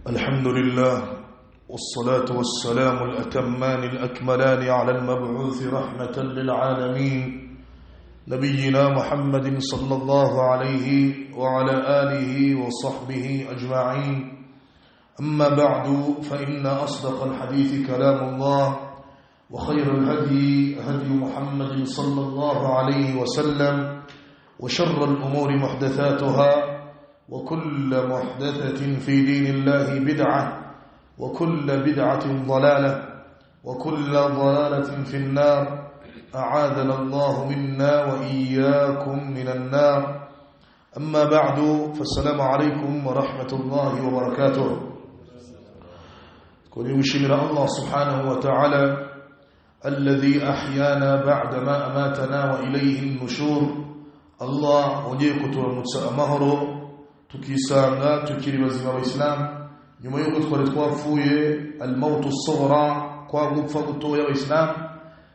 الحمد لله والصلاة والسلام الأتمان الأكملان على المبعوث رحمة للعالمين نبينا محمد صلى الله عليه وعلى آله وصحبه أجمعين. أما بعد، فإن أصدق الحديث كلام الله، وخير الهدي هدي محمد صلى الله عليه وسلم، وشر الأمور محدثاتها، وكل محدثة في دين الله بدعة، وكل بدعة ضلالة، وكل ضلالة في النار. أعاذنا الله منا وإياكم من النار. أما بعد، فالسلام عليكم ورحمة الله وبركاته. كل يشمر الله سبحانه وتعالى الذي أحيانا بعدما أماتنا وإليه النشور. Allah wongeye kuturamutsa amahoro, tukisanga tukiri bazima abayisilamu nyuma y'uko twari twapfuye al-mautu as-sughra, kwa gupfa gutoya abayisilamu.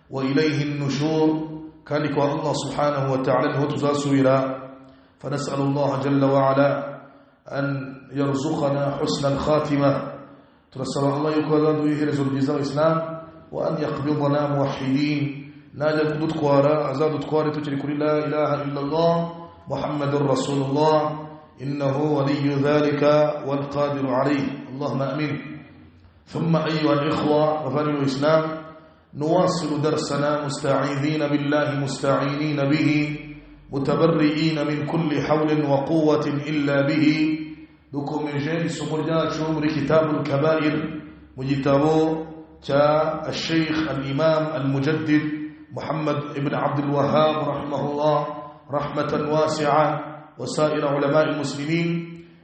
Wa ilayhi an-nushur, kandi kwa Allah subhanahu wa ta'ala niho tuzasubira. فنسأل الله جل وعلا أن يرزقنا حسن الخاتمة. turasaba Allah yuko azaduha iherezo ryiza abayisilamu, wa an yaqbidana muwahhidin, najya kudutwara azadutware tukiri kuri la ilaha illa Allah Muhammadur Rasulullah, innahu waliyyu dhalika wal qadiru alayhi. Allahumma amin. Thumma ayyuha al-ikhwa wa al-islam, نواصل درسنا مستعيذين بالله مستعينين به متبرئين من كل حول وقوة إلا به. dukomeje isomo ryacu muri kitabul kabair, mu gitabo cya الشيخ الإمام المجدد محمد ابن عبد الوهاب رحمه الله رحمة واسعة وسائر علماء المسلمين.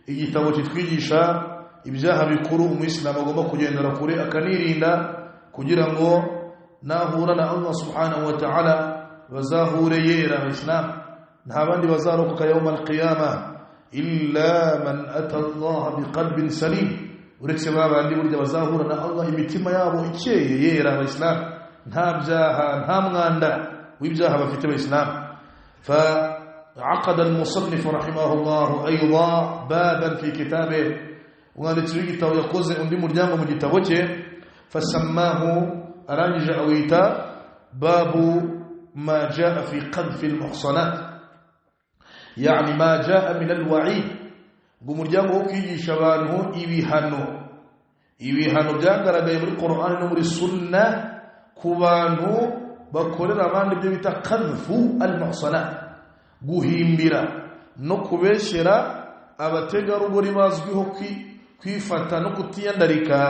Igitabo kitwigisha ibyaha bikuru umuyisilamu agomba kugendera kure akanirinda, kugira ngo nahura na Allah subhanahu wa ta'ala bazahure yera abayisilamu. Nta bandi bazarokoka yawm al-qiyamah illa man ata Allah biqalbin salim, uretse babandi burya bazahura na Allah imitima yabo ikeye yera abayisilamu, nta byaha nta mwanda w'ibyaha bafite abayisilamu. فعقد المصنف رحمه الله أيضا بابا في كتابه، umwanditsi w'igitabo yakoze undi muryango mu gitabo cye، فسماه arangije awita babu ma jaa fi qadhfi almuhsanat، yani ma jaa min alwa'id, ngo umuryango wo kwigisha abantu ibihano, ibihano byagaragaye muri Qur'an no muri Sunna ku bantu bakorera abandi ibyo bita qadhfu almuhsanat, guhimbira no kubeshyera abategarugori bazwiho kwifata no kutiyandarika,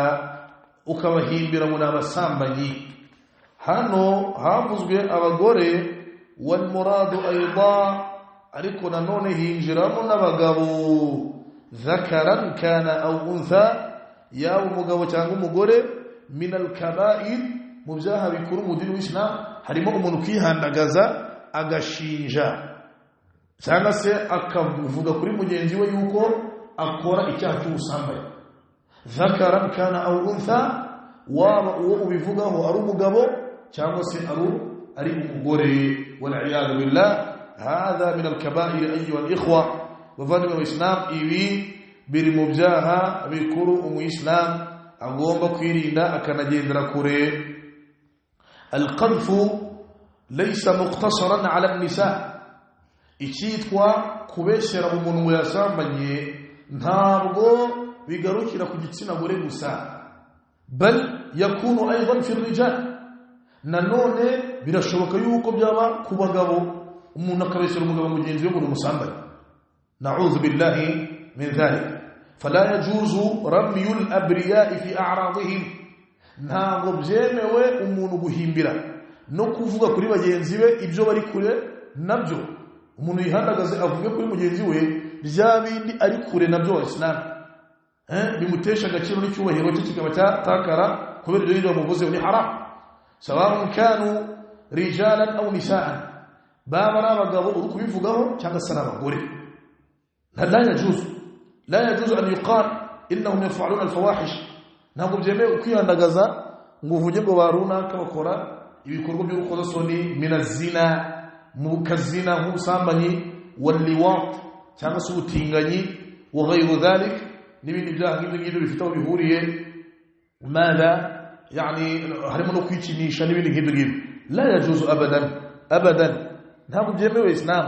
ukabahimbira ngo ni abasambanyi. Hano havuzwe abagore, wal muradu ayda, ariko nanone hinjiramo n'abagabo, dhakaran kana aw untha, yaba umugabo cyangwa umugore. Min al-kaba'ir, mu byaha bikuru mu dini w'Islam harimo umuntu kwihandagaza agashinja cyangwa se akavuga kuri mugenzi we yuko akora icyaha cy'ubusambanyi. Dhakaran kana aw untha, waba uwo ubivugaho ari umugabo cyangwa se ari umugore, wal iyadu billah. Hadha min al-kaba'ir ayyuha al-ikhwa, bavandimwe mu Islam, ibi biri mu byaha bikuru umuyisilam agomba kwirinda akanagendera kure. Al-qadhfu laysa muqtasaran ala an-nisa, icyitwa kubeshyera umuntu ngo yasambanye ntabwo bigarukira ku gitsina gore gusa, bal yakunu aidan fi ar-rijal, nanone birashoboka yuko byaba ku bagabo, umuntu akabeshyera umugabo mugenzi we ngo umusambanye. Na'udhu billahi min dhalik. Fala yajuzu ramyu al-abriya'i fi a'radihim, ntabwo byemewe umuntu guhimbira no kuvuga kuri bagenzi be ibyo bari kure nabyo. Umuntu yihandagaze avuge kuri mugenzi we bya bindi ari kure nabyo abayisilamu, bimutesha agaciro n'icyubahiro cye kikaba cyatakara kubera ibyo bamuvuze, ni haram. Sawa'un kanu rijalan aw nisa'an, baba ari abagabo uri kubivugaho cyangwa se ari abagore. La yajuzu, la yajuzu an yuqal innahum yaf'aluna al-fawahish, ntabwo byemewe kwihandagaza ngo uvuge ngo ba runaka bakora ibikorwa by'urukozasoni, minazina, mu kazina nk'ubusambanyi, wal liwat cyangwa se ubutinganyi, wa ghayru dhalik. n'ibindi byaha nk'ibyo ngibyo bifite aho bihuriye mada yani harimo no kwikinisha n'ibindi nk'ibyo ngibyo la yajuzu abadan abadan ntabwo byemewe Islam.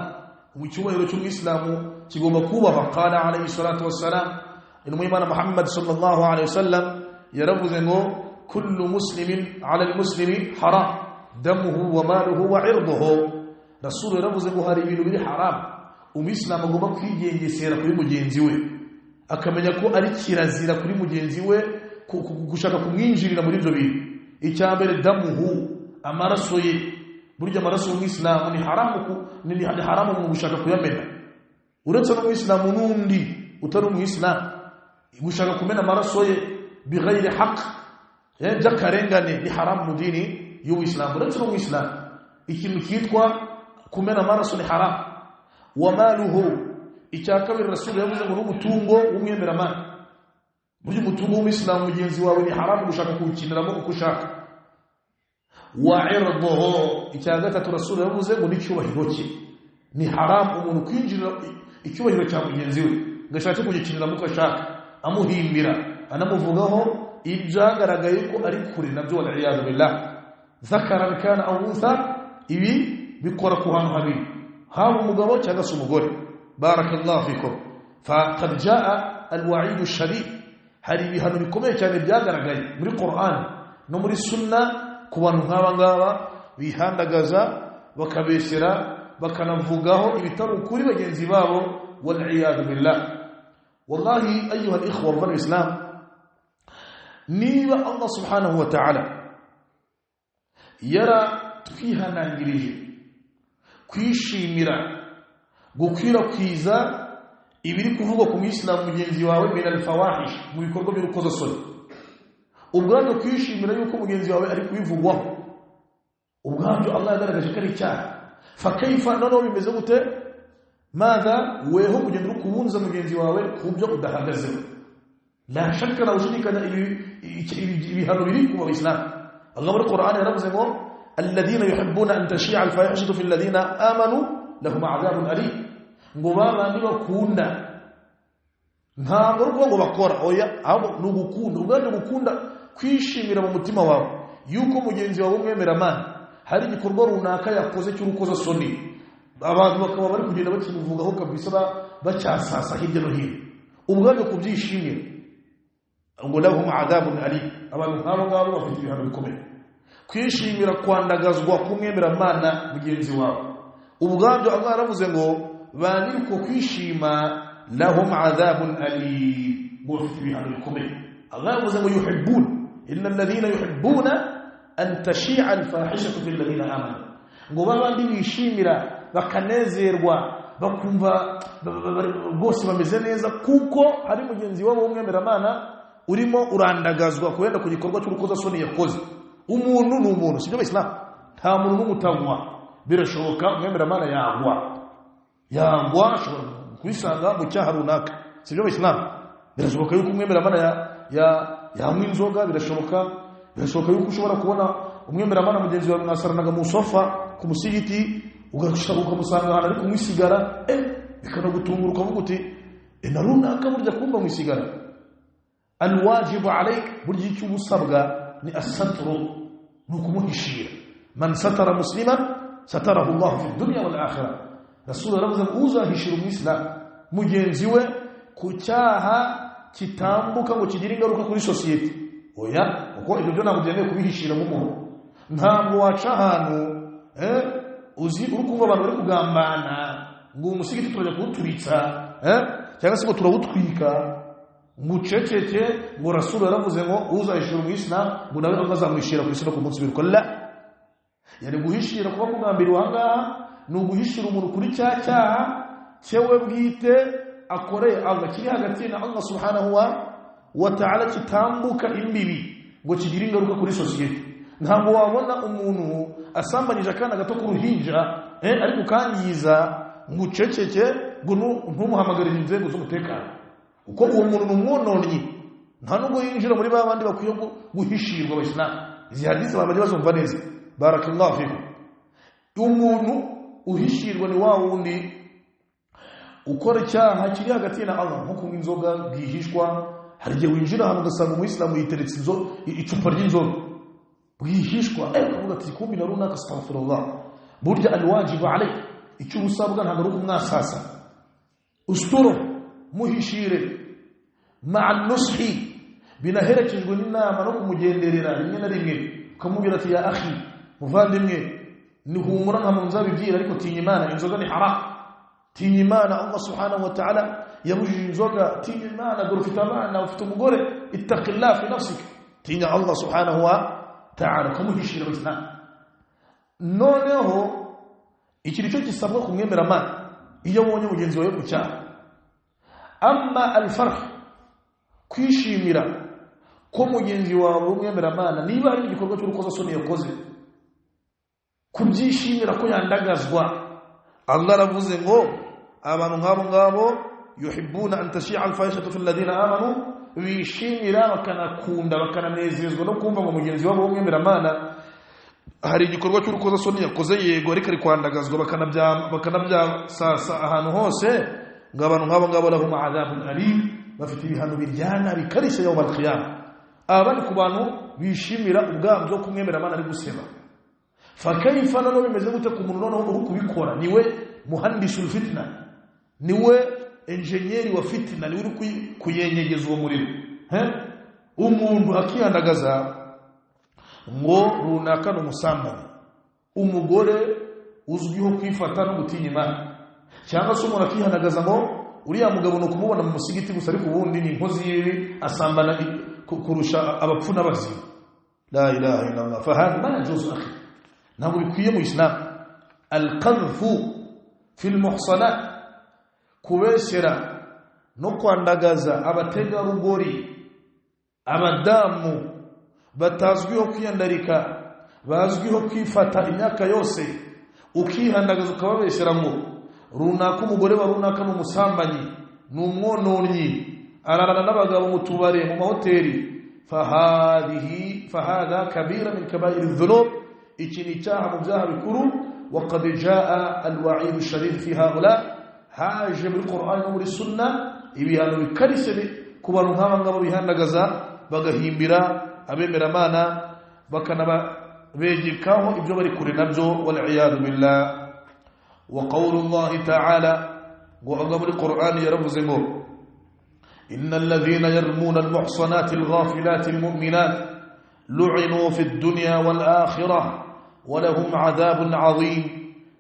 Mu cyubahiro cy'umwisilamu kigomba kubahwa. Qala alayhi salatu wassalam, intumwa y'Imana Muhammad sallallahu alayhi wasallam yaravuze ngo kullu muslimin ala almuslimi haram damuhu wa maluhu wa irduhu. Rasul yaravuze ngo hari ibintu biri haram umwisilamu agomba kwigengesera kuri mugenzi we, akamenya ko ari kirazira kuri mugenzi we gushaka kumwinjirira muri ibyo bintu. Icya mbere damuhu, amaraso ye. Burya amaraso y'umwisilamu ni haramu, ni haramu mu gushaka kuyamena. Uretse n'umwisilamu n'undi utari umwisilamu gushaka kumena amaraso ye bighayri haqq, by'akarengane, ni haramu mu dini y'ubuyisilamu. Uretse n'umwisilamu ikintu cyitwa kumena amaraso ni haramu. Wa maluhu, icya kabiri Rasul yavuze ngo n'umutungo w'umwemeramana. Burya umutungo w'umwisilamu mugenzi wawe ni haramu gushaka kuwukiniramo uko ushaka. Wa irduhu, icya gatatu Rasul yavuze ngo n'icyubahiro cye ni haramu umuntu kwinjira icyubahiro cya mugenzi we ngo ashake kugikiniramo uko ashaka, amuhimbira anamuvugaho ibyagaragaye ko ari kure nabyo, wal iyadu billah. Zakara kana aw untha, ibi bikora ku hantu habiri, haba umugabo cyangwa se umugore. Barakallahu fikum. Faqad jaa alwa'id ash-shadid, hari ibihano bikomeye cyane byagaragaye muri Qur'an no muri Sunna ku bantu nk'aba ngaba bihandagaza bakabesera bakanavugaho ibitari ukuri bagenzi babo, wal iyadu billah. Wallahi ayuha al-ikhwa wal islam, niba Allah subhanahu wa ta'ala yara twihanangirije kwishimira gukwirakwiza ibiri kuvugwa ku mwisilamu mugenzi wawe min al-fawahish, mu bikorwa by'urukozasoni, ubwabyo kwishimira yuko mugenzi wawe ari kubivugwaho, ubwabyo Allah yagaragaje ko ari icyaha. Fa kaifa, noneho bimeze gute? Madha weho kugenda uri kubunza mugenzi wawe ku byo udahagazeho. La shakka na ushidikanya ibihano biri ku bayisilamu. Allah muri Qur'an yaravuze ngo alladhina yuhibbuna an tashi'a al-fahishatu fi alladhina amanu lahum 'adhabun alim. Ngo babandi bakunda, ntabwo ari ukuvuga ngo bakora, oya, ahubwo ni ugukunda. Ubwabyo gukunda kwishimira mu mutima wawe yuko mugenzi wawe umwemeramana hari igikorwa runaka yakoze cy'urukozasoni, abantu bakaba bari kugenda bakimuvugaho kabisa bacyasasa hirya no hino, ubwabyo kubyishimira ngo lahum 'adhabun alim, abantu nk'abo ngabo bafite ibihano bikomeye. Kwishimira kwandagazwa k'umwemeramana mugenzi wawe, ubwabyo Allah yaravuze ngo ba nyir'uko kwishima lahum 'adhabun alim, ngo bafite ibihano bikomeye. Allah yavuze ngo yuhibbun inna alladhina yuhibbuna an tashi'a al-fahishatu fil ladhina amanu, ngo babandi bishimira bakanezerwa bakumva bose bameze neza kuko hari mugenzi wabo w'umwemeramana urimo urandagazwa kubenda ku gikorwa cy'urukozasoni yakoze. Umuntu ni umuntu, sibyo Islam? Nta muntu n'umutagwa, birashoboka umwemeramana yagwa ashobora kwisanga mu cyaha runaka, sibyo Islam? Birashoboka yuko umwemeramana yanywa inzoga, birashoboka yuko ushobora kubona umwemeramana mugenzi wawe mwasaranaga mu sofa ku musigiti ukamusanga ahantu ari kunywa isigara, bikanagutungura ukavuga uti na runaka burya kumva mu isigara. Alwajibu alayk, burya icyo usabwa ni asatru, ni ukumuhishira. Man satara musliman satarahu Allah fi dunya wal akhirah. Rasul yaravuze ngo uzahishira umwisilamu mugenzi we ku cyaha kitambuka ngo kigire ingaruka kuri sosiyete, oya, kuko ibyo byo ntabwo byemewe kubihishira nk'umuntu. Ntabwo waca ahantu uzi uri kumva abantu bari kugambana ngo umusigiti turajya kuwuturitsa, cyangwa se ngo turawutwika, ngo uceceke ngo Rasul yaravuze ngo uzahishira umwisilamu ngo nawe Allah azamwishira ku isi no ku munsi w'imperuka. La, yani guhishira kuba kugambiriwe aha ngaha ni uguhishira umuntu kuri cya cyaha cyewe bwite akoreye Allah, kiri hagati na Allah subhanahu wa ta'ala, kitambuka imbibi ngo kigire ingaruka kuri sosiyete. Ntabwo wabona umuntu asambanyije akana gato k'uruhinja ariko kangiza ngo uceceke ngo ntumuhamagarire inzego z'umutekano, kuko uwo muntu ni umwononnyi, nta nubwo yinjira muri ba bandi bakwiye guhishirwa abayisilamu. Izi hadisi abantu bajya bazumva neza. Barakallahu fikum. Umuntu uhishirwa ni wa wundi Ukora icyaha kiri hagati na Allah, nko kunywa inzoga bwihishwa. Hari igihe winjira ahantu ugasanga umuyisilamu yiteretse icupa ry'inzoga bwihishwa, ukavuga ati kumbi na runaka, astaghfirullah. Burya alwajibu alayk, icyo usabwa ntabwo ari ukumwasasa, usturo muhishire ma'a nushi, binaherekejwe n'inama no kumugenderera rimwe na rimwe, ukamubwira ati ya akhi, muvandimwe, nihumura nta muntu nzabibwira, ariko tinya Imana, inzoga ni haram, tinya Imana, Allah subhanahu wa ta'ala yabujije inzoga, tinya Imana, dore ufite abana, ufite umugore, ittaqillah fi nafsik, tinya Allah subhanahu wa ta'ala, ukamuhishira Islam. Noneho iki nicyo gisabwa kumwemera Imana iyo ubonye mugenzi wawe ku cyaha. Amma alfarh, kwishimira ko mugenzi wawe umwemera Imana niba ari igikorwa cy'urukozasoni yakoze, kubyishimira ko yandagazwa. Allah aravuze ngo abantu nk'abo ngabo yuhibbuna an tashi'a al-fahishatu fil ladina amanu, bishimira bakanakunda bakananezezwa no kumva ngo mugenzi wabo umwemera Imana hari igikorwa cy'urukozasoni yakoze, yego ariko ari kwandagazwa, bakanabyasasa ahantu hose, ngo abantu nk'abo ngabo lahum adhabun alim, bafite ibihano biryana bikarishye yawm al-qiyamah. Aba ni ku bantu bishimira ubwabyo kumwemera Imana ari guseba. Fakaifa noneho bimeze gute ku muntu noneho uri kubikora? Niwe muhandisul fitna, niwe engineer wa fitna, niwe uri kuyenyegeza uwo muriro. Umuntu akihandagaza ngo runaka ni umusambanyi, umugore uzwiho kwifata no gutinya Imana, cyangwa se umuntu akihandagaza ngo uriya mugabo ni ukumubona mu musigiti gusa, ariko ubundi ni inkozi y'ibibi, asambana kurusha abapfu n'abazima. La ilaha illa Allah. Fahadha ma yajuzu akhi, ntabwo bikwiye mu Islam. Alqadhfu fi almuhsanat, kubesera no kwandagaza abategarugori, abadamu batazwiho kwiyandarika, bazwiho kwifata imyaka yose, ukihandagaza ukababesera ngo runaka umugore wa runaka ni umusambanyi, ni umwononnyi, ararana n'abagabo mu tubare, mu mahoteli. Fahadha kabira min kabair adh-dhunub, iki ni icyaha mu byaha bikuru. Waqad jaa alwa'id ash-shadid fi haula, haje muri Qur'an no muri Sunna ibihano bikarishye ku bantu nk'aba ngabo bihandagaza bagahimbira abemera Imana, bakanabegekaho ibyo bari kure nabyo, wal iyadu billah. Wa qawlu Allah ta'ala, ngo Allah muri Qur'an yaravuze ngo innal ladhina yarmuna al-muhsanati al-ghafilati al-mu'minat lu'inu fi ad-dunya wal akhirah wa lahum 'adhabun 'adhim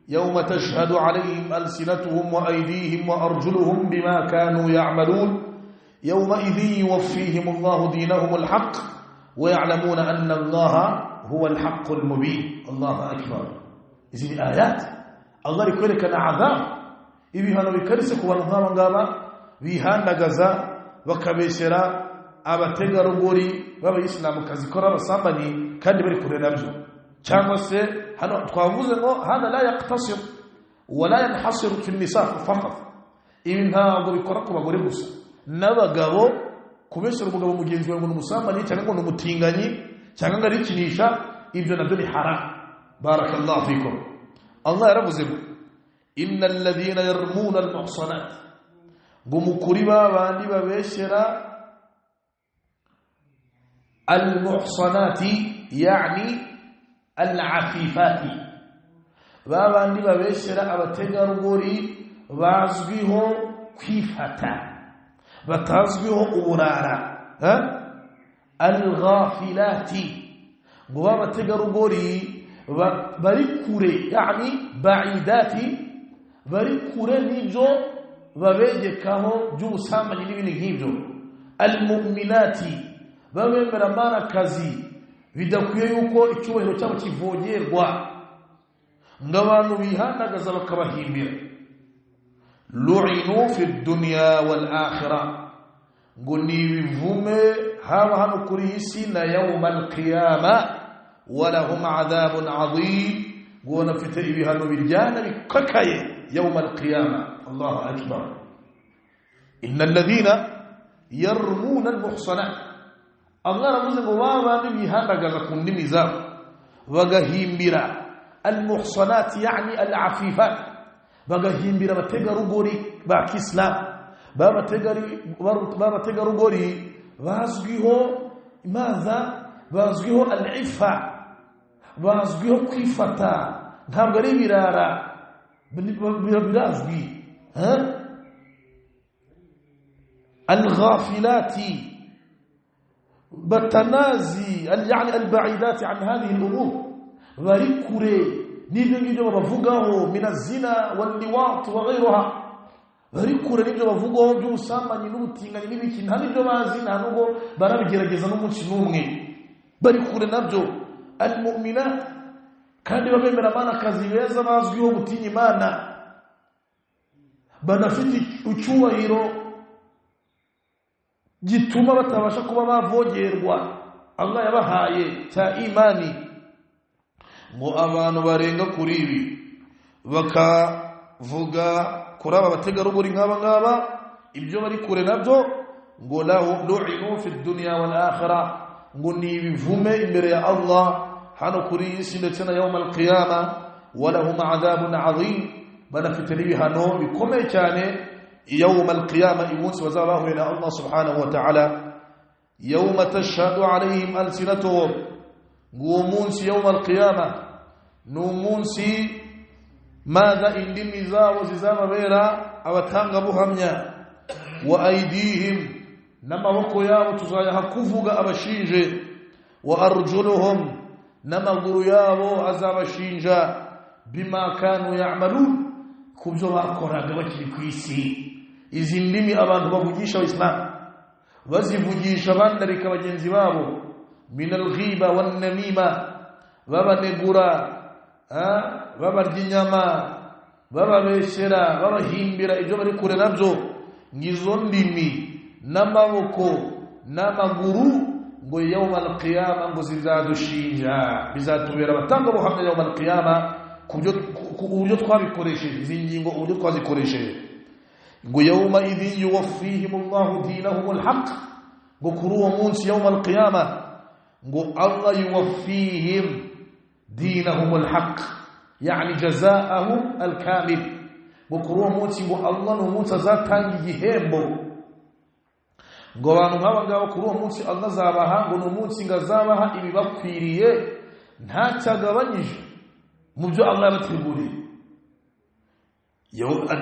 yawma tashhadu 'alayhim alsinatuhum wa aydihim wa arjuluhum bima kanu ya'malun yawma idhin yuwaffihim Allahu dinahum al-haqq wa ya'lamuna anna Allaha huwa al-haqq al-mubin. Allahu akbar. Izi ni ayat Allah ari kwerekana adhab, ibihano bikarise ku bantu nk'aba ngaba bihandagaza bakabesera abategarugori b'abayisilamukazi ko abasambanyi kandi bari kure nabyo. Cyangwa se hano twavuze ngo hada la yaqtasir wa la yanhasir fi nisa faqat, ibi ntabwo bikora ku bagore gusa, n'abagabo. Kubesera umugabo mugenzi wawe ngo ni umusambanyi cyangwa ngo ni umutinganyi cyangwa ngo arikinisha, ibyo nabyo ni haram. Barakallahu fikum. Allah yaravuze ngo innal ladhina yarmuna al-muhsanat, ngo mukuri babandi babesera al-muhsanati, yani al-afifati, babandi babesera abategarugori bazwiho kwifata, batazwiho uburara, al-ghafilati, ngo babategarugori bari kure, yani ba'idati, bari kure n'ibyo babegekaho by'ubusambanyi n'ibindi nk'ibyo. Al-mu'minati, babemera kazi, bidakwiye yuko icyubahiro cyabo kivogerwa, ngo abantu bihandagaza bakabahimbira. Lu'inu fi dunya wal akhirah, ngo ni ibivume haba hano kuri iyi si na yawm al-qiyamah, wa lahum adhabun adhim, ngo banafite ibihano biryana bikakaye yawm al-qiyamah. Allahu akbar. Innal ladhina yarmuna al-muhsanat, Allah aravuze ngo babandi bihandagaza ku ndimi zabo bagahimbira al-muhsanat, yani al-afifat, Bagahimbira abategarugori ba Islam, babategarugori bazwiho imaza, bazwiho al-ifa, bazwiho kwifata, ntabwo ari birara, birazwi. Al-ghafilati batanazi, yani al-ba'idati an hadhihi al-umur, bari kure n'ibyo ngibyo babavugaho, min az-zina wal-liwat wa ghayruha, bari kure n'ibyo bavugaho by'ubusambanyi n'ubutinganyi n'ibiki, nta n'ibyo bazi, nta nubwo barabigerageza n'umunsi n'umwe, bari kure nabyo. Al-mu'minat, kandi babemera Imana kazi beza, bazwiho gutinya Imana, banafite icyubahiro gituma batabasha kuba bavogerwa Allah yabahaye cya imani. Ngo abantu barenga kuri ibi bakavuga kuri aba bategarugori nk'aba ngaba ibyo bari kure nabyo, ngo lahu lu'inu fi dunya wal akhirah, ngo ni ibivume imbere ya Allah hano kuri iyi si ndetse na yawm al-qiyama, walahum adhabun adhim, banafite n'ibihano bikomeye cyane yawm al-qiyama, umunsi bazaba bahuye na Allah subhanahu wa ta'ala. Yawma tashhadu alayhim alsinatuhum, ngo uwo munsi yawm al-qiyama ni umunsi maza indimi zabo zizababera abatangabuhamya, wa aydihim, n'amaboko yabo tuzayaha kuvuga abashinje, wa arjuluhum, n'amaguru yabo azabashinja, bima kanu ya'malun, kubyo bakoraga bakiri ku isi. Izi ndimi abantu bavugisha Islam bazivugisha bandarika bagenzi babo, min al-ghiba wan namima, babanegura, babarya inyama, bababeshyera, babahimbira ibyo bari kure nabyo. Ngizo ndimi n'amaboko n'amaguru ngo yawm al-qiyama ngo zizadushinja, bizatubera abatangabuhamya yawm al-qiyama ku buryo twabikoresheje, izi ngingo uburyo twazikoresheje. Ngo yawma idhin yuwaffihim Allahu dinahum al-haqq, ngo kuri uwo munsi yawm al-qiyama ngo Allah yuwaffihim dinahum al-haqq, yani jazaahum al-kamil, ngo kuri uwo munsi ngo Allah ni umunsi azatanga igihembo, ngo abantu nk'aba ngaba kuri uwo munsi Allah azabaha, ngo ni umunsi ngo azabaha ibibakwiriye ntacyagabanyije mu byo Allah yabateguriye.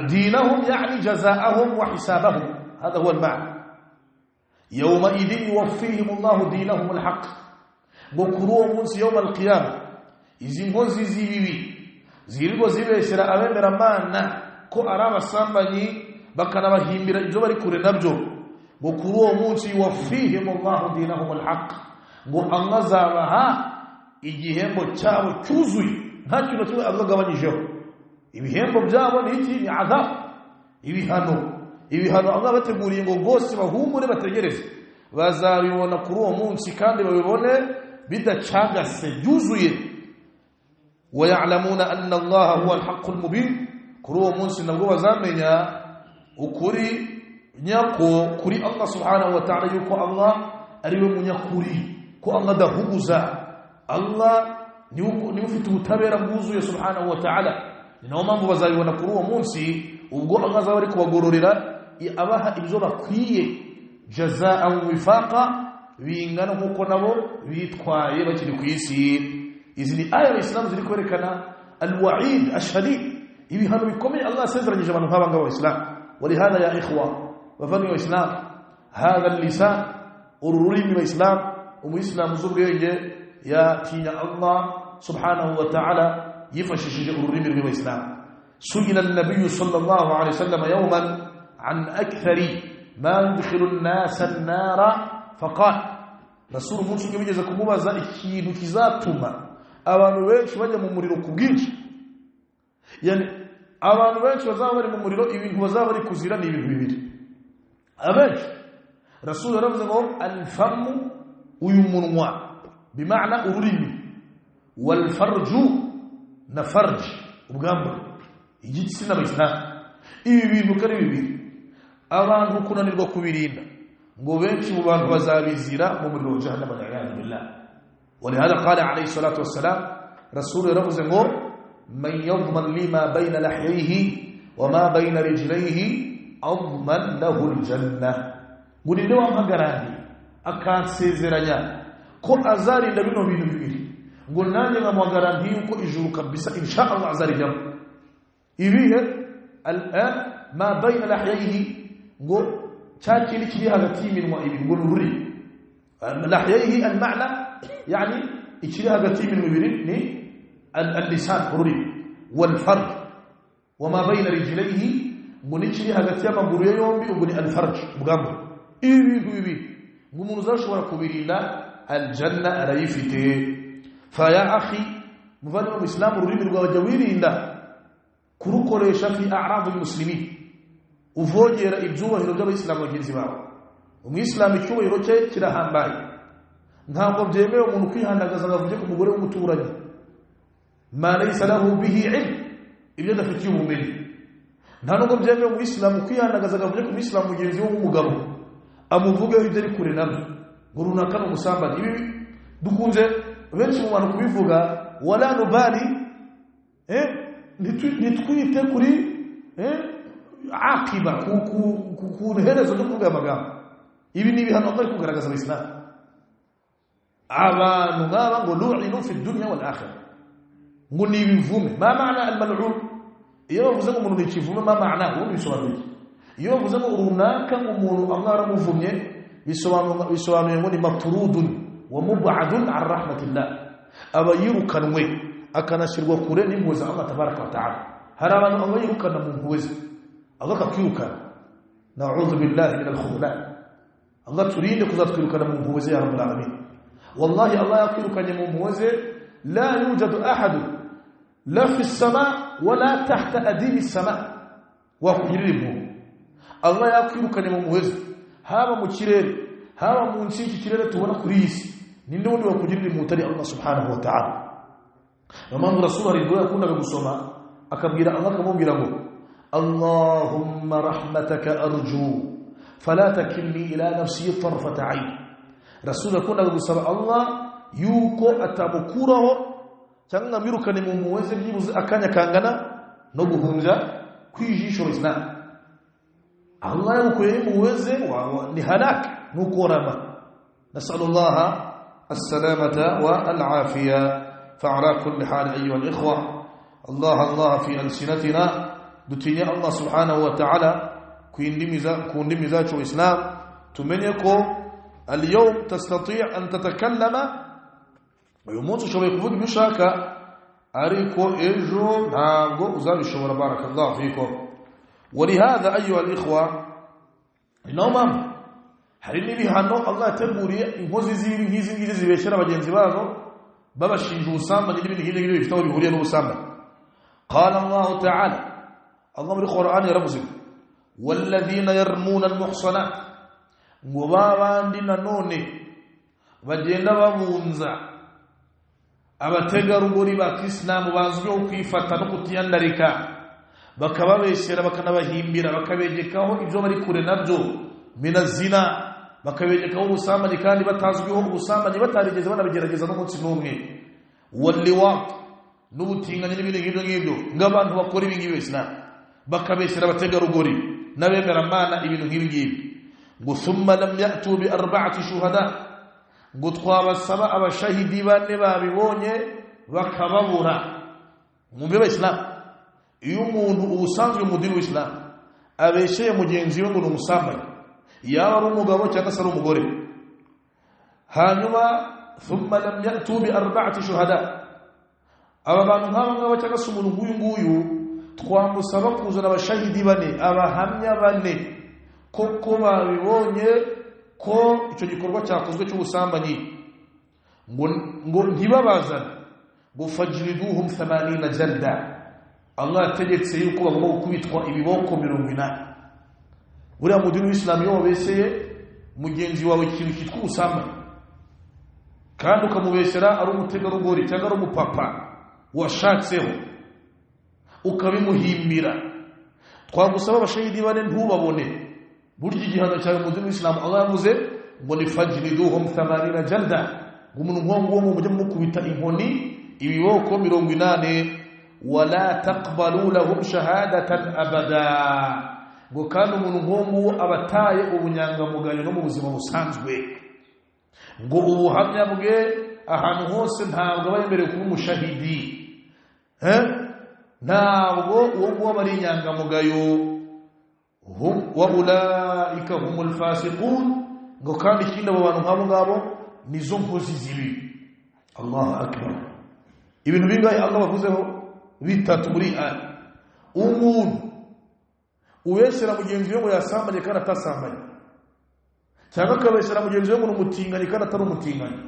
Dinahum yani jazaahum wa hisabahum, hada huwa al-ma'na. Yawma idhin yuwaffihim Allahu dinahum al-haqq, ngo kuri uwo munsi yawm al-qiyama izi nkozi z'ibibi zirirwa zibeshyera abemeramana ko ari abasambanyi bakanabahimbira ibyo bari kure nabyo, ngo kuri uwo munsi yuwaffihim Allahu dinahum al-haqq, ngo Allah azabaha igihembo cyabo cyuzuye, nta kintu kimwe Allah agabanyijeho. Ibihembo byabo ni iki? Ni adhab, ibihano. Ibihano Allah bateguriye ngo bose bahumure bategereze, bazabibona kuri uwo munsi kandi babibone bidacagase byuzuye. Wayalamuna anna Allah huwa al-haqqul mubin, kuri uwo munsi nabwo bazamenya ukuri nyako kuri Allah subhanahu wa ta'ala, yuko Allah ari we munyakuri, ko Allah adahuguza, Allah niwe ufite ubutabera bwuzuye subhanahu wa ta'ala. Ni nayo mpamvu bazabibona kuri uwo munsi ubwo Allah azaba ari kubagororera abaha ibyo bakwiye, jazaan wifaqa, bingana nkuko nabo bitwaye bakiri ku isi. Izi ni aya Islam ziri kwerekana alwa'id ashadid, ibihano bikomeye Allah asezeranyije abantu nk'aba ngaba Islam. Walihada ya ikhwa, bavandimwe wa Islam, hadha al-lisan, ururimi wa Islam, umuyisilamu z'ubwenge yatinya Allah subhanahu wa ta'ala yifashishije ururimi rw'Islam. Su'ila an-nabiy sallallahu alayhi wasallam yawman an akthari ma yudkhilu an-nasa an-nara faqala, Rasul umunsi umwe bigeze kumubaza ikintu kizatuma abantu benshi bajya mu muriro ku bwinshi, yani abantu benshi bazaba bari mu muriro, ibintu bazaba bari kuzira ni ibintu bibiri abenshi. Rasul yaravuze ngo al-famu, uyu munwa, bimaana ururimi, wal farju na farj, ubwambure, igitsina n'abayisilamu. Ibi bintu kari bibiri abantu kunanirwa kubirinda, ngo benshi mu bantu bazabizira mu muriro wa jahannama, a'udhu billah. ولهذا قال عليه الصلاة والسلام، رسول yaravuze ngo man yadhman lima bayna lahyayhi wa ma bayna rijlayhi adman lahu aljanna. Ngo ninde wampagarariye akansezeranya ko azarinda bino bintu bibiri, ngo nanjye nkamuhagarantiye yuko ijuru kabisa insha Allah azarijyamo. Ibihe ma bayna lahyayihi, ngo cya kindi kiri hagati y'iminwa ibiri, ngo nururi lahyayihi almaana, yani ikiri hagati y'iminwa ibiri ni al-lisan, ururimi, wal farj, wa ma bayna rijlayhi, ngo n'ikiri hagati y'amaguru ye yombi, ngo ni al-farj, ubwambu. Ibi bintu bibiri ngo umuntu uzashobora kubirinda aljanna arayifite. Fa ya akhi, muvandimwe muislamu, ururimi rwawe jya wirinda kurukoresha fi a'rad al-muslimin, uvogera ibyubahiro by'abayisilamu bagenzi bawe. Umuyisilamu icyubahiro cye kirahambaye, ntabwo byemewe umuntu kwihandagaza ngo avuge ku mugore w'umuturanyi ma laysa lahu bihi ilm, ibyo adafitiye ubumenyi. Nta nubwo byemewe umuyisilamu kwihandagaza ngo avuge ku muyisilamu mugenzi we w'umugabo, amuvugeho ibyo ari kure nabyo, ngo runaka ni umusambanyi. Ibi dukunze benshi mu bantu kubivuga, wala nubali, nitwite kuri aqiba, ku herezo ryo kuvuga amagambo. Ibi ni ibihano bari kugaragaza abayisilamu, abantu nk'aba ngo lu'inu fi dunya wal akhirah, ngo ni ibivume. Ma ma'na al-mal'un? Iyo bavuze ngo umuntu ni ikivume, ma ma'na, ubundi bisobanuye iki? Iyo bavuze ngo runaka ngo umuntu Allah aramuvumye, bisobanuye ngo ni matrudun wa mub'adun an rahmatillah, aba yirukanwe akanashyirwa kure n'impuhwe za Allah tabaraka wa ta'ala. Hari abantu Allah yirukana mu mpuhwe ze, Allah akakwirukana. Na'udhu billahi min al-khudlan, Allah turinde kuzatwirukana mu mpuhwe ze ya rabbul alamin. Wallahi Allah yakwirukanye mu mpuhwe ze, la yujadu ahadu la fi as-sama wala tahta adimi as-sama wakugirira impuhwe. Allah yakwirukanye mu mpuhwe ze, haba mu kirere, haba munsi y'iki kirere tubona kuri iyi si, ninde wundi wakugirira impuhwe utari Allah subhanahu wa ta'ala? Niyo mpamvu Rasul hari dua yakundaga gusoma akabwira Allah, akamubwira ngo Allahumma rahmataka arju fala takilni ila nafsi tarfata ayn. Rasul yakundaga gusaba Allah yuko atamukuraho cyangwa amwirukane mu mpuhwe ze byibuze akanya kangana no guhunja kwijisho Islam. Allah yagukuye impuhwe ze ni halak, nukorama. Nasallallahu as-salamata wa al-afiya. فعلى كل حال أيها الإخوة، الله الله في ألسنتنا، دتني الله سبحانه وتعالى كوندمي ذاته الإسلام. تمنيكو اليوم تستطيع أن تتكلم ويموت شوي كفوك بشاكا أريكو إجو نابغو أزال الشمر. بارك الله فيكم. ولهذا أيها الإخوة، إنهم حريني بها الله تبوري إنهوزي زيري هيزي زيري بشرة بجنزي بازو babashinja ubusambanyi n'ibindi nk'ibyo ngibyo bifite aho bihuriye n'ubusambanyi. Qala Allah ta'ala, Allah muri Qur'an yaravuze walladhina yarmuna almuhsanat, ngo babandi nanone bagenda babunza abategarugori ba Kisilamu bazwiho kwifata no kutiyandarika, bakababeshyera bakanabahimbira, bakabegekaho ibyo bari kure nabyo, minazina, bakabegekaho ubusambanyi kandi batazwiho ubusambanyi, batarigeze banabigerageza n'umunsi n'umwe, walliwat, n'ubutinganyi n'ibindi nk'ibyo ngibyo, ng'abantu bakora ibi ngibi Islam bakabeshyera abategarugori n'abemeramana ibintu nk'ibi ngibi. Ngo thumma lam ya'tu bi arba'ati shuhada, ngo twabasaba abashahidi bane babibonye bakababura. Mwumve Islam, iyo umuntu ubusanzwe mu dini w'Islam abesheye mugenzi we ngo ni umusambanyi, yaba ari umugabo cyangwa se ari umugore, hanyuma thumma lam ya'tu bi arba'ati shuhada, aba bantu nk'aba ngaba cyangwa se umuntu nk'uyu nguyu twamusaba kuzana abashahidi bane, abahamya bane koko babibonye ko icyo gikorwa cyakozwe cy'ubusambanyi, ngo ntibabazane, ngo fajriduhum 80 jalda, Allah ategetse yuko bagomba gukubitwa ibiboko 80. Buriya mu dini w'Islam iyo wabeseye mugenzi wawe ikintu cyitwa ubusambanyi kandi ukamubesera ari umutegarugori cyangwa ari umupapa washatseho, ukabimuhimbira, twagusaba abashahidi bane ntubabone, burya igihano cyawe mu dini w'Islam Allah yavuze ngo ni fajriduhum 80 jalda, ngo umuntu nk'uwo nguwo mujye mukubita inkoni ibiboko 80. Wala taqbalu lahum shahadatan abada, ngo kandi umuntu nk'uwo abataye ubunyangamugayo no mu buzima busanzwe, ngo ubuhamya bwe ahantu hose ntabwo aba yemerewe kuba umushahidi, ntabwo uwo nguwo aba ari inyangamugayo. Wa ulaika humul fasiqun, ngo kandi ikindi abo bantu nk'abo ngabo nizo nkozi zibi. Allahu akbar. Ibintu bingahe Allah bavuzeho? Bitatu muri aya. Umuntu ubeshyera mugenzi we ngo yasambanye kandi atasambanye, cyangwa akabeshyera mugenzi we ngo ni umutinganyi kandi atari umutinganyi,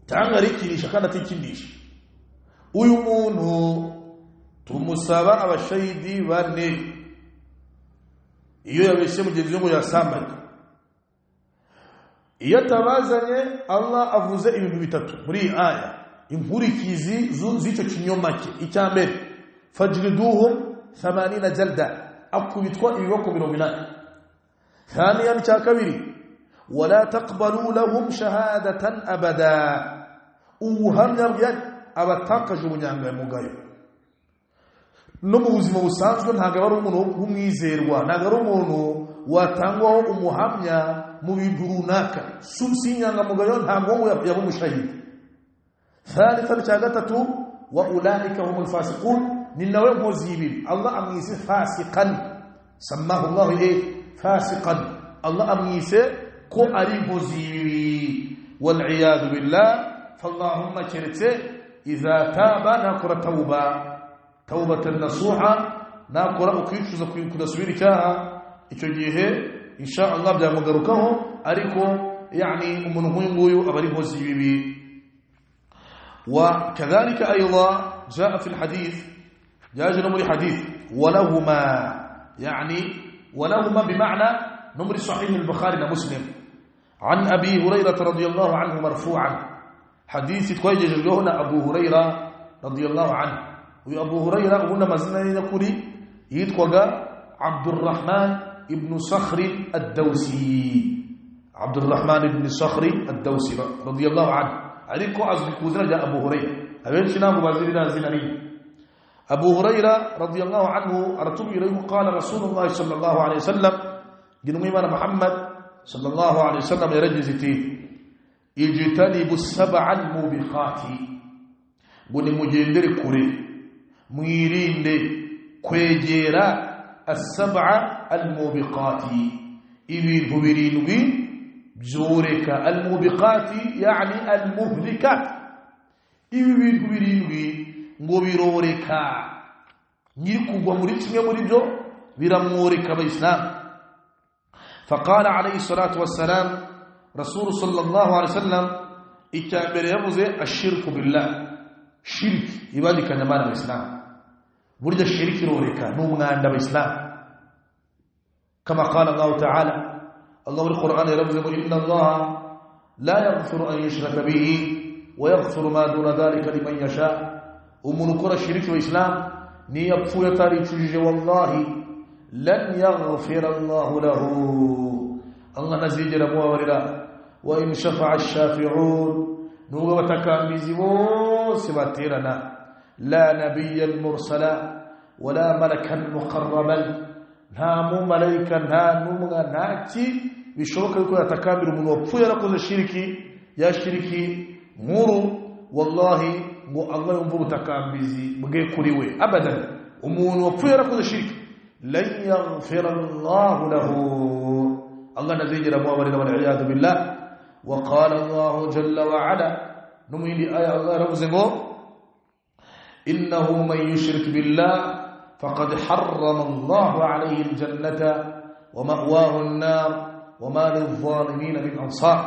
cyangwa arikinisha kandi atikinisha, uyu muntu tumusaba abashahidi bane iyo yabeshye mugenzi we ngo yasambanye. Iyo atabazanye, Allah avuze ibintu bitatu muri iyi aya, inkurikizi z'icyo kinyoma cye. Icya mbere, fajriduhum 80 jalda, akubitwa ibiboko 80. Thaniyan, icya kabiri, wala taqbalu lahum shahadatan abada, ubuhamya bwe abatakaje ubunyangamugayo no mu buzima busanzwe ntabwo ari umuntu w'umwizerwa, ntabwo ari umuntu watangwaho umuhamya mu bintu runaka, si inyangamugayo, ntabwo yaba umushahidi. Thalithan, cya gatatu, wa ulaika humul fasiqun, ni nawe nkozi y'ibibi. Allah amwise fasiqan, samahu Allah fasiqan, Allah amwise ko ari inkozi y'ibibi, wal iyadu billah. Fallahumma, keretse idha taba, nakora tawba, tawbatan nasuha, nakora ukwicuza kudasubira icyaha, icyo gihe insha Allah byamugarukaho, ariko yani umuntu nk'uyu nguyu aba ari inkozi y'ibibi. وكذلك أيضا جاء في الحديث، جاء نمر حديث ولهما، يعني ولهما بمعنى نمر صحيح البخاري ومسلم، عن أبي هريرة رضي الله عنه مرفوعا، حديث تواجه هنا أبو هريرة رضي الله عنه. وأبو هريرة هنا مزنا يقولي يتوقع عبد الرحمن ابن صخر الدوسي، عبد الرحمن ابن صخر الدوسي رضي الله عنه، ariko azwi ku izina rya Abu Huraira, abenshi ntabwo bazi ririya zina rimwe. Abu Huraira radiyallahu anhu aratubwira yuko qala Rasulullah sallallahu alayhi wasallam, intumwa Muhammad sallallahu alayhi wasallam yaragize iti ijtanibu sab'a al-mubiqati, ngo nimugendere kure, mwirinde kwegera as-sab'a al-mubiqati, ibintu birindwi byoreka. Al-mubiqati yani al-muhlikat, ibi bintu birindwi ngo biroreka, nyiri kugwa muri kimwe muri byo biramworeka abayisilamu. Faqala alayhi salatu wassalam, rasul sallallahu alayhi wasallam icya mbere yavuze ashirku billah, shirki ibandikanya Imana abayisilamu. Burya shirki iroreka, ni umwanda abayisilamu. Kama qala Allah ta'ala, Allah muri Qur'an yaravuze ngo inna Allah la yaghfiru an yushraka bihi wa yaghfiru ma duna dhalika liman yasha. Umuntu ukora shiriki wa Islam niyo apfuye ataricujije, wallahi lan yaghfira Allah lahu, Allah ntazigera amubabarira. Wa in shafa'a ash-shafi'un, nubwo abatakambizi bose baterana, la nabiyyan mursala wala malakan muqarraban, nta mumalayika nta n'umwe ntaki bishoboka yuko yatakambira umuntu wapfuye yarakoze shiriki ya shiriki nkuru, wallahi ngo Allah yumva ubutakambizi bwe kuri we abadan. Umuntu wapfuye yarakoze shiriki lan yaghfira Allah lahu, Allah ntazigera amubabarira, wal iyadu billah. Wa qala Allah jalla wa ala, no mu yindi aya Allah yaravuze ngo innahu man yushrik billah faqad harrama Allah alayhi al-jannata wa ma'wahu an-nar wa ma lil-zalimin min ansar.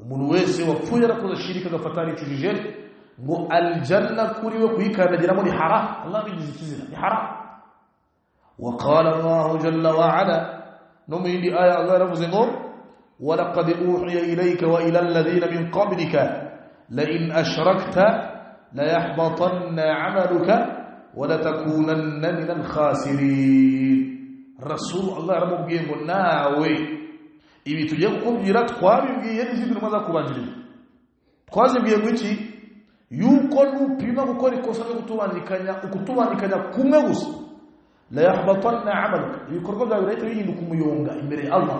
Umuntu wese wapfuye yarakoze shirika agafata aricujije, ngo aljanna kuri we kuyikandagiramo ni haram, Allah bigize ikizira, ni haram. Wa qala Allah jalla wa ala, no mu yindi aya Allah yaravuze ngo walaqad uhiya ilayka wa ila alladhina min qablika la in ashrakta la yahbatanna 'amaluka wa la takunanna min al-khasirin. Rasul Allah yaramubwiye ngo nawe ibi tugiye kukubwira twabibwiye n'izindi ntumwa zakubanjirije, twazibwiye ngo iki? Yuko nupima gukora ikosa ryo kutubandikanya ukutubandikanya kumwe gusa la yahbatanna 'amaluka, ibikorwa byawe birahita bihinduka umuyonga imbere ya Allah,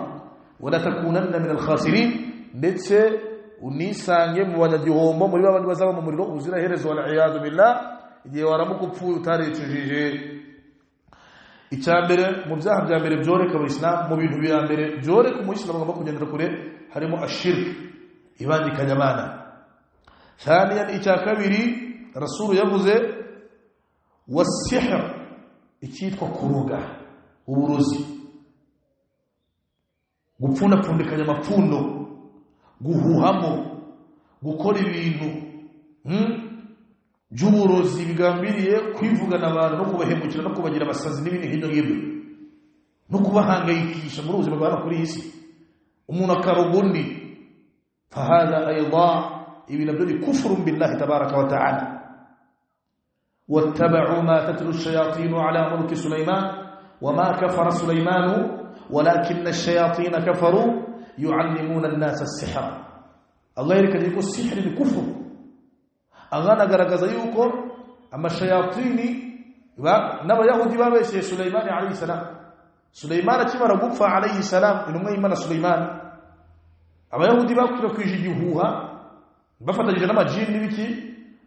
wala takunanna min al-khasirin, ndetse unisange mu banyagihombo muri babandi bazaba mu muriro uziraherezo, wal iyadu billah, igihe waramuka upfuye utarecujije. Icyambere mu byaha bya mbere byoreka abayisilamu, mu bintu bya mbere byoreka umuyisilamu agomba kugendera kure harimo ashirk, ibangikanya abana. Thaniyan, icya kabiri Rasulu yavuze wasihr, icyitwa kuroga, uburozi, gupfundapfundikanya amapfundo, guhuhamo, gukora ibintu by'uburozi bigambiriye kwivugana abantu no kubahemukira no kubagira abasazi n'ibindi nk'ibyo ngibyo no kubahangayikisha muri ubuzima bwa kuri iyi si, umuntu akaroga undi. Fahadha aidha, ibi nabyo ni kufurun billahi tabaraka wa ta'ala. Wattaba'u ma tatlu ash-shayatin ala mulki Sulaiman wama kafara Sulaiman walakinna ash-shayatin kafaru yu'allimuna an-nasa as-sihr. Allah yerekanye ko sihr ni kufur. Allah anagaragaza yuko amashayatini n'abayahudi babeshye Sulaiman alayhi salam. Sulaiman akimara gupfa alayhi salam, intumwa y'Imana Sulaiman, abayahudi bakwirakwije igihuha bafatanyije n'amajini n'ibiki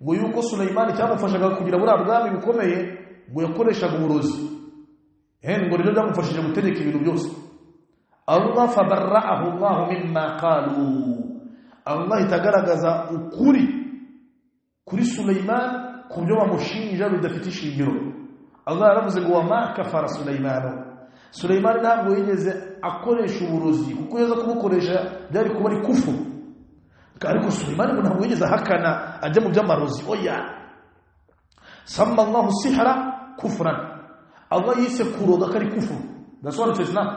ngo yuko Sulaiman cyamufashaga kugira buriya bwami bukomeye ngo yakoreshaga uburozi, ngo nibyo byamufashije gutegeka ibintu byose. Allah fabarra'ahu Allah mimma qalu, Allah itagaragaza ukuri kuri Sulaiman ku byo bamushinja bidafite ishingiro. Allah yaravuze ngo wama kafara Sulaiman, Sulaiman ntabwo yigeze akoresha uburozi kuko yaza kubukoresha byari kuba ari kufu, ariko Sulaiman ngo ntabwo yigeze ahakana ajya mu by'amarozi, oya. Samma Allahu sihra kufran, Allah yise kuroga ko ari kufu. Ndasobanutse Islam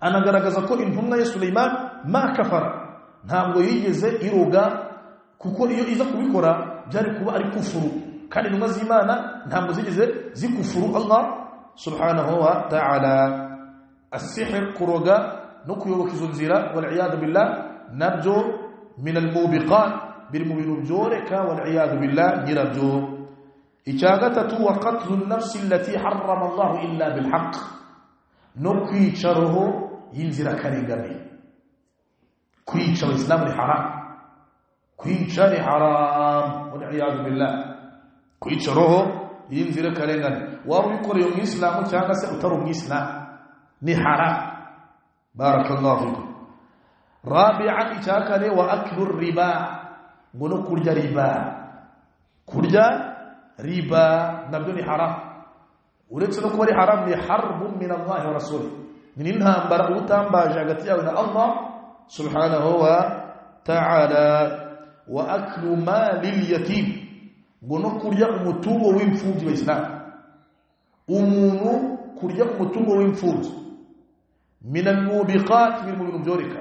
anagaragaza ko intumwa ya Sulaiman ma kafara, ntabwo yigeze iroga kuko iyo iza kubikora byari kuba ari kufuru, kandi intumwa z'Imana ntabwo zigeze zikufuru Allah subhanahu wa ta'ala. As-sihr, kuroga no kuyoboka izo nzira, wal iyad billah, nabyo min al-mubiqat, biri mu bintu byoreka, wal iyad billah, nyirabyo. Icya gatatu wa qatlu an-nafsi allati harrama Allah illa bil haqq, no kwica roho y'inzirakarengane. Kwica abayisilamu ni haram, kwica ni haram, wal iyad billah, kwica roho y'inzirakarengane waba ubikoreye umwisilamu cyangwa se utari umwisilamu ni haram. Barakallahu fikum. Rabi'an, icyakane wa aklu riba, ngo no kurya riba, kurya riba nabyo ni haram. Uretse no kuba ari haram, ni harbun min Allah wa rasulih, ni intambara utambaje hagati yawe na Allah subhanahu wa ta'ala. Wa aklu malil yatim, ngo no kurya umutungo w'imfubyi wa Islam, umuntu kurya umutungo w'imfubyi min al-mubiqat, min bintu byoreka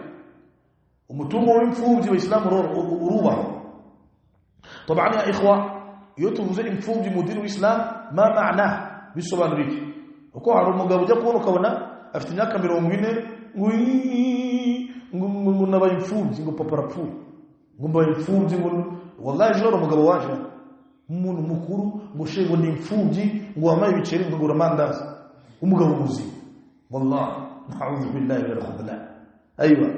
umutungo w'imfubyi wa Islam urubaho. Taban ya ikhwa, iyo tuvuze imfubyi mu dini w'Islam ma ma'na, bisobanura iki? Uko hari umugabo ujya kubona ukabona afite imyaka 40 ngo nabaye imfubyi, ngo papa arapfuye, ngo mbaye imfubyi, ngo wallahi joro umugabo waje umuntu mukuru ngo shego ni imfubyi, ngo wamaye ibiceri ngo ngura amandazi, umugabo muzima, wallahi na'udhu billahi min al-khudlan. Aywa,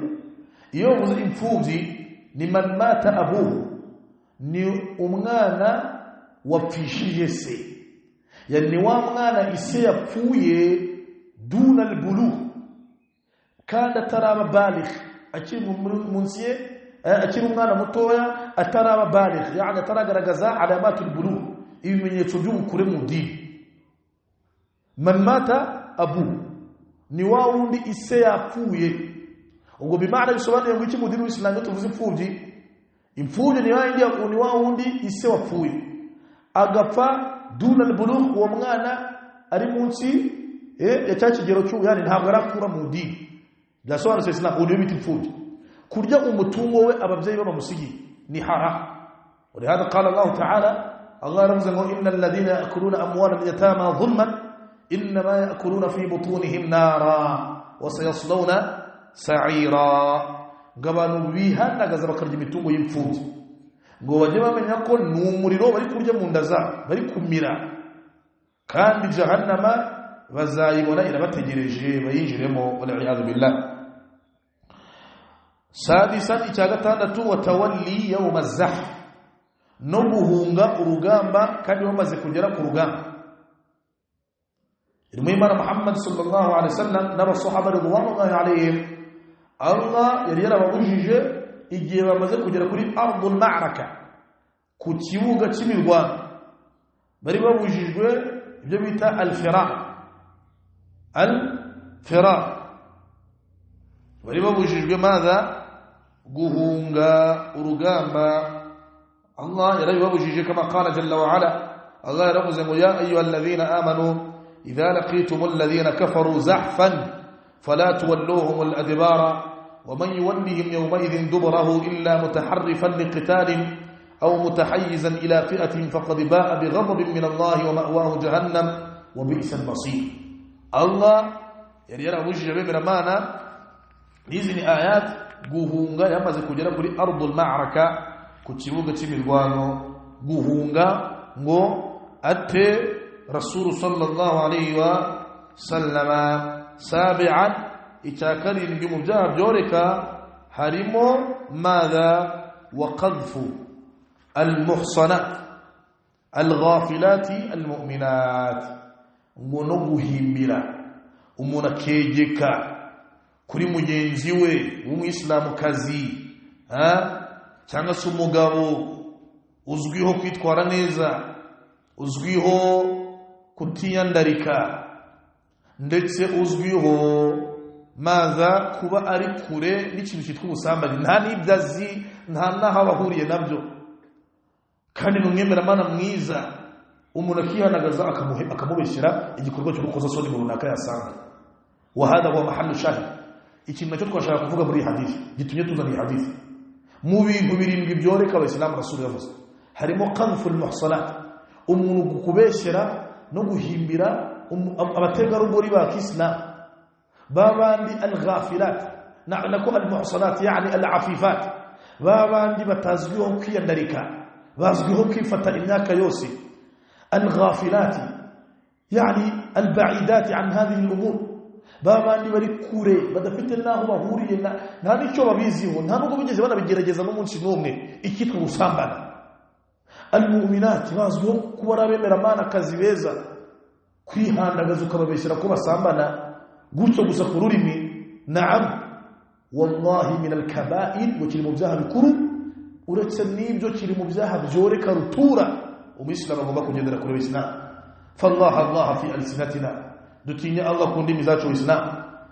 iyo uvuze imfubyi ni man mata abuhu, ni umwana wapfishije se, yani wa mwana ise yapfuye duna al-bulugh, kandi ataraba baligh, akiri munsi ye, akiri umwana mutoya ataraba baligh, yani ataragaragaza alamatul bulugh, ibimenyetso by'ubukure mu dini. Man mata abu, ni wa wundi ise yapfuye. Ubwo bimana bisobanuye ngo iki mu dini w'Islam tuvuze imfubyi? Imfubyi ni wa ni wa wundi ise wapfuye agapfa duna al-bulugh, uwo mwana ari munsi ya cya kigero cy'ubu, yani ntabwo arakura mu dini. Byasobanutse Islam ubu bita imfubyi. Kurya umutungo we ababyeyi bamusigiye ni haram. ولهذا قال الله تعالى, الله رمز إن الذين يأكلون أموال اليتامى ظلما إنما يأكلون في بطونهم نارا وسيصلون سعيرا. Ngabanu bihanagaza bakarya imitungo y'imfubyi, Ngo bajye bamenya ko ni umuriro bari kurya mu nda zabo, bari kumira, kandi jahannama bazayibona irabategereje bayinjiremo, wal billah. Sadisan, icya gatandatu, watawalli yawm az-zahf, no guhunga urugamba kandi bamaze kugera ku rugamba. Intumwa Muhammad sallallahu alaihi wasallam n'abasahaba ridwanullahi alaihim, Allah yari yarababujije igihe bamaze kugera kuri ardul ma'raka, ku kibuga cy'imirwano, bari babujijwe ibyo bita al-firar. Al-firar bari babujijwe madha, guhunga urugamba. Allah yarabibabujije kama qala jalla wa ala. Allah yaravuze ngo ya ayyuhalladhina amanu idha laqitumul ladhina kafaru zahfan fala tuwalluhum al-adbara ومن يولهم يومئذ دبره إلا متحرفا لقتال أو متحيزا إلى فئة فقد باء بغضب من الله ومأواه جهنم وبئس المصير. الله yari abujije bemeramana n'izi ni ayat guhunga yamaze kugera kuri ardul ma'raka, ku kibuga cy'imirwano, guhunga ngo ate Rasul sallallahu alayhi wa sallama. Sabi'an, icya karindwi mu byaha byoreka harimo madha, wa qadhfu almuhsanat alghafilati almu'minat, ngo no guhimbira umuntu akegeka kuri mugenzi we w'umuyisilamukazi, cyangwa se umugabo uzwiho kwitwara neza, uzwiho kutiyandarika, ndetse uzwiho maza kuba ari kure n'ikintu cyitwa ubusambanyi, nta n'ibyo azi, nta n'aho abahuriye nabyo, kandi ni umwemeramana mwiza. Umuntu akihanagaza akamubeshyera igikorwa cy'urukozasoni mu runaka yasanga. Wa hadha huwa mahallu shahid, ikintu nacyo twashaka kuvuga muri iyi hadithi gitumye tuzana iyi hadithi. Mu bintu birindwi byoreka abayisilamu Rasul yavuze harimo qadhful muhsanat, umuntu kubeshyera no guhimbira abategarugori ba kisilamu, babandi al-ghafilat, nako al-muhsanat yani al-afifat, babandi batazwiho kwiyandarika, bazwiho kwifata imyaka yose, al-ghafilat yani al-ba'idat an hadhihi al-umur, babandi bari kure badafite naho bahuriye, nta n'icyo babiziho, nta nubwo bigeze banabigerageza n'umunsi n'umwe ikitwa gusambana. Al-mu'minat bazwiho kuba ari abemeramana kazi beza, kwihandagaza ukababeshyera ko basambana gutyo gusa ku rurimi. Naam, wallahi min al-kaba'ir, ngo kiri mu byaha bikuru, uretse n'ibyo kiri mu byaha byoreka rutura umuyisilamu agomba kugendera kure w'Islam. Fallah Allah fi alsinatina, dutinya Allah ku ndimi zacu w'Islam.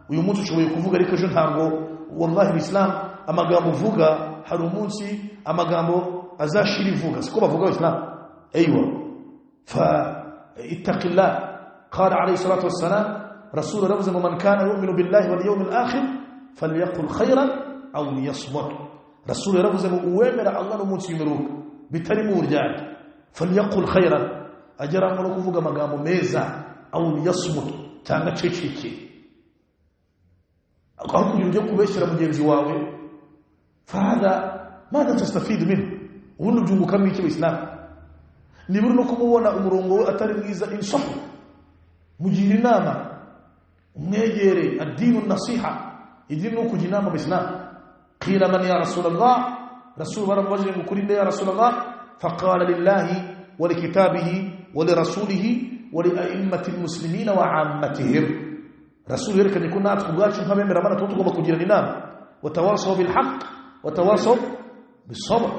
Uyu munsi ushoboye kuvuga ariko ejo ntabwo, wallahi Islam amagambo uvuga hari umunsi amagambo azashira ivuga, siko bavuga Islam. Aywa, fa ittaqillah. Qala alayhi salatu wassalam, Rasul yaravuze ngo man kana yu'minu billahi wal yawmil akhir falyaqul khayran aw liyasmut. Rasul yaravuze ngo uwemera Allah n'umunsi w'imperuka bitari mu buryarya, falyaqul khayran, agera no kuvuga amagambo meza, aw liyasmut, cyangwa ceceke. Aho kugira ujye kubeshyira mugenzi wawe, fahada madha tastafidu minhu, ubundi ubyungukamo iki Islam? Niba uri no kumubona umurongo we atari mwiza, insafu, mugira inama, umwegere. Ad-dinu nasiha, idini no kujya inama mu Islam. Qila man ya Rasulullah, Rasul baramubajije ngo kuri nde ya Rasulullah? Faqala lillahi wa likitabihi wa lirasulihi wa lia'immati almuslimina wa 'ammatihim. Rasul yerekanye ko natwe ubwacu nk'abemeramana tuba tugomba kugirana inama. Watawasaw bil haqq watawasaw bis sabr.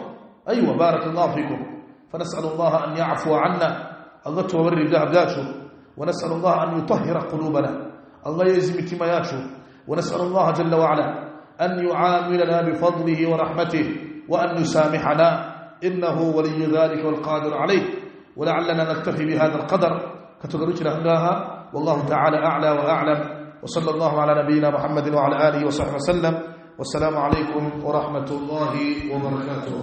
Aywa, barakallahu fikum. فنسأل الله أن يعفو عنا، الله تبرر ibyaha byacu. ونسأل الله أن يطهر قلوبنا، الله يزم تمياته. ونسأل الله جل وعلا أن يعاملنا بفضله ورحمته وأن يسامحنا، إنه ولي ذلك والقادر عليه. ولعلنا نكتفي بهذا القدر كتغرج لهناها، والله تعالى أعلى وأعلم. وصلى الله على نبينا محمد وعلى آله وصحبه وسلم، والسلام عليكم ورحمة الله وبركاته.